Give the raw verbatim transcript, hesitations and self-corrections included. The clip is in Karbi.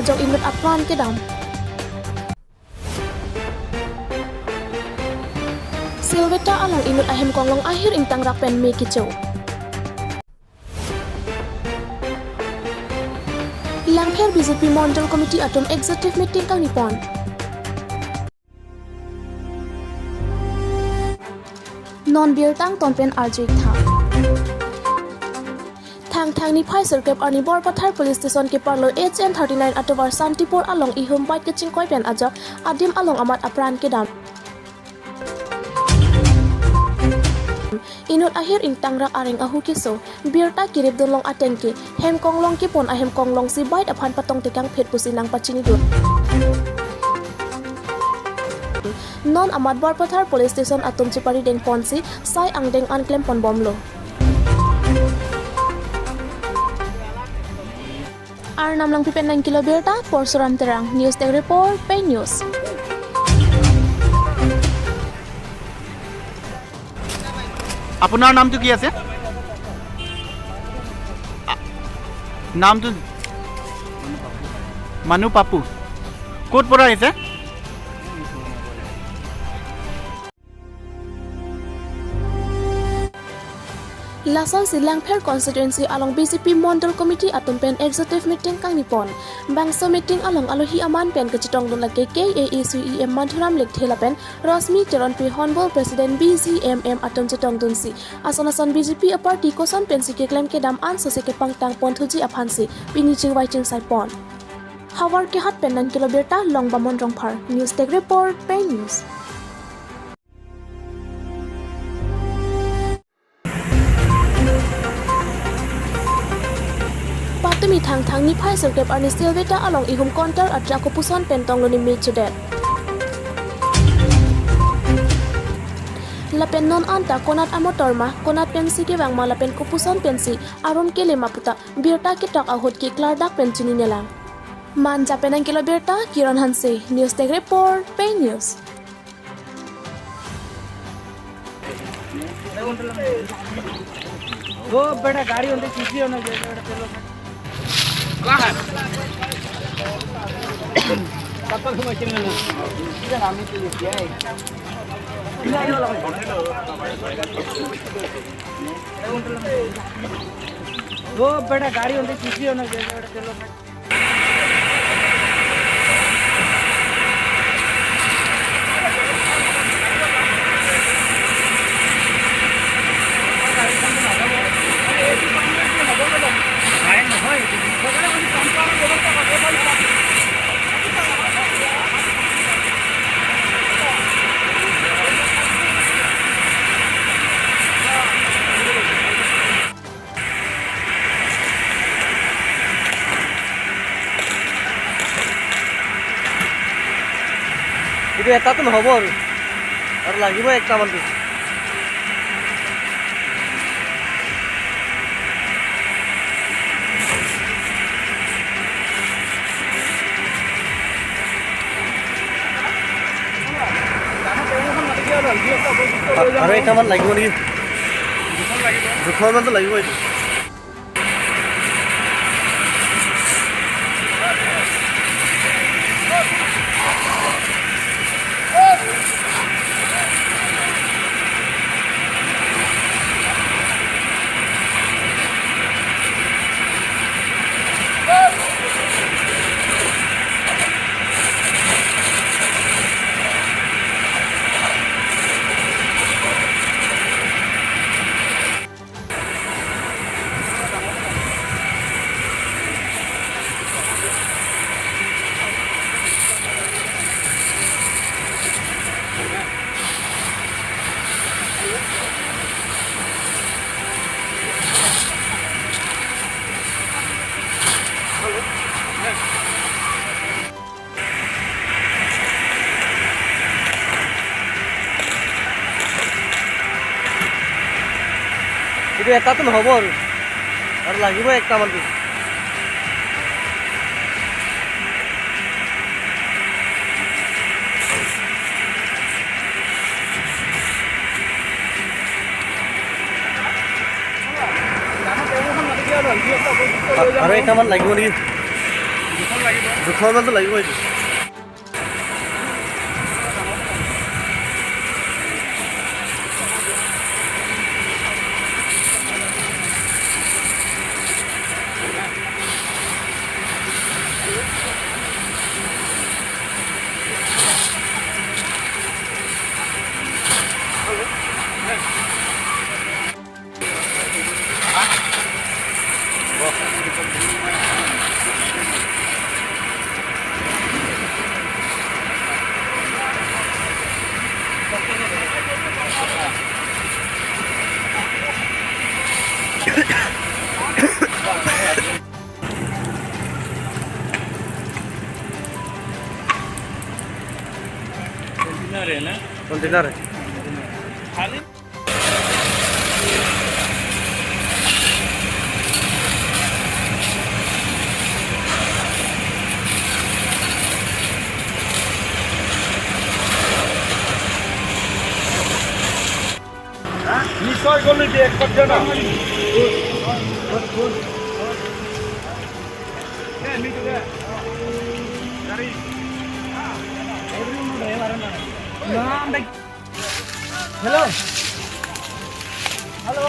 jong inut apran kedam. Silveta along inut ahem konglong ahir ingtangrak pen me kecho. Langpher B J P Mondol Committee atum executive meeting kangnipon. Non birta angton pen arju-ik tha. Thangthang niphai sirkep arni Borpathar Police Station keparlo H N thirty nine atovar Santipur along ihum bike kachingkoi pen ajok adim along amat apran kedam. Inut ahir ingtangrak areng ahu keso, birta kirip dunlong ateng ke, hem konglong kepon ahem konglong si bike aphan patong tekang phet pusi nangpachinidun. Non amat Borpathar Police Station atum chepari dengponsi, sai angdeng an klempon bomlo. Arnam Langpi pen nangkilo birta, Porsuram Terang, News Desk Report, Pei News. আপোনাৰ নামটো কি আছে? আ, নামটো? মানু পাপু। ক'ত পৰা আহিছে? Lasonsi Langpher constituency along B J P Mondol Committee atum pen executive meeting kangnipon. Bangso meeting along alohi aman pen kachetongdun lake K A A C E M Madhuram Lekthe lapen Rosmi Teronpi Honbol President B J M M atum chetongdunsi ason ason B J P aparty koson pensi keklem kedam an sose kepangtang ponthuji aphansi pini chingvai chingsaipon. Havar Kehat pen nangkilo birta Longbamon Rongphar, News Desk Report, Pei News. Patumi Thangthang niphai sirkep arni Silveta along ihum kontar atrak kopuson pen tonglo ni me chodet. Lapen non anta konat amotor ma, konat pensi kevang ma lapen kopuson pensi arum kele ma puta birta ketok ahut ke klardak pen chininelang. Manja pen nangkilo birta Kiron Hanse, News Desk Report, Pei News. वो बेटा गाड़ी होते किसी होना चाहिए बेटा, चलो। कहाँ है? पापा को मशीन में ना। इधर आने के लिए क्या है? वो बेटा गाड़ी होते किसी होना चाहिए बेटा, चलो। এইটো এটাতো নহ'ব আৰু, আৰু লাগিবই একটামান পিচ। আৰু একটামান লাগিব নেকি? দুখনমানতো লাগিবই এইটো। এইটো এটাতো নহ'ব আৰু, আৰু লাগিবই একটামান পিচ। আৰু একটামান লাগিব নেকি? দুশ মান তো লাগিবই এইটো। Container है ना? Container है। खाली নিশ্চয় গ'লো যে একবাৰ জানা। Hello. Hello.